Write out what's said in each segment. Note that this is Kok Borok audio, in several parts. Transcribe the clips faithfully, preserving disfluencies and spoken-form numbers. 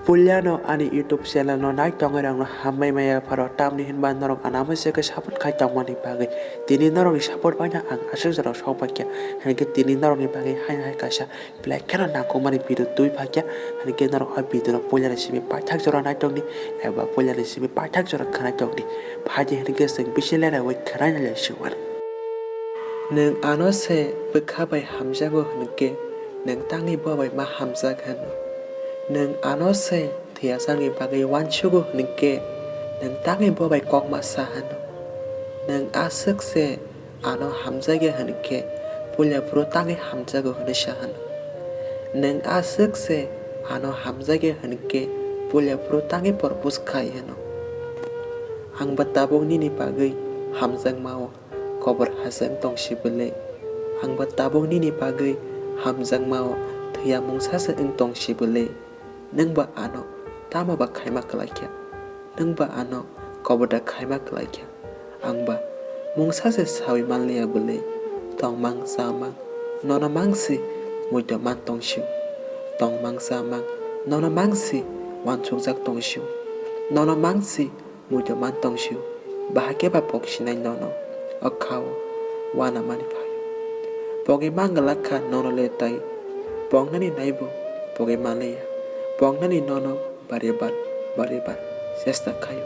Puilano ani YouTube channel no nai tongwi rokno hambai maya pharo, tamni hinba norok anamo se khe support khai tongmani bagwi. Tini norokni support baino ang aswk jorao sok paikha, hinkhe tini norokni bagwi haino hai kaisa belai kheno nangkukmani video twi phaikha, hinkhe norok o video no puilani simi paithak jora nai tongdi, eba puilani simi paithak jora khwnai tongdi. Phaidi hinkhe chwng bisi leraui khwnai lai singmani. Nwng ano se bwkha bai hamjago hinkhe, nwng tangwi bo bai ma hamjak hwno. Nwng ano se thwiyajagni bagwi uansugo hinkhe, nwng tangwi bo bai kok ma sa hwno. Nwng aswk se ano hamjakya hinkhe, puila phuru tangwi hamjago hwnwi sa hwno. Nwng aswk se ano hamjakya hinkhe, puila phuru tangwi propose khai hwno. Ang ba tabuk nini bagwi hamjakma-o kobor hachwk wng tong si bwle. Ang ba tabuk nini bagwi hamjakma-o thwiya mungsa se wng tong si bwle. Nwng ba ano tamo ba khaima kwlaikha? Nwng ba ano kobor da khaima kwlaikha? Ang ba mungsa se saui manliya bwle. Tongmang chamang nono mangsi muido man tong sio. Tongmang chamang nono mangsi uansukjak tong sio. Nono mangsi muido man tong sio. Bahai khe ba pok sinai nono o kha-o uanamani phaio. Pogwi man glak kha nono le tai pongnani naibo pogwi manliya. Pongnani nono bari bar bari bar chesta khaio.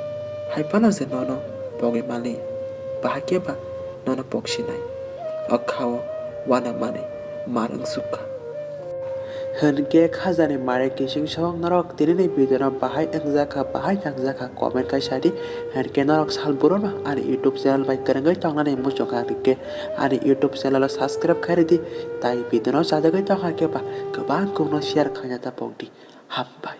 Hai phano je nono pogwi manliya, bahai khe ba nono pok sinai o kha-o uanamani mar wngsuk kha. Hinkhe khajani mare kising sok norok tinini video no bahai wngjakha, bahai nangjakha comment khai sadi. Hinkhe norok sal buro no ani YouTube channel bai kwrwngwi tongnani muchungkha, hinkhe ani YouTube channel o subscribe khai ridi. Tai video no chajagwi tongkha khe ba kwbang kokno share khaina ta pokdi. Hambai.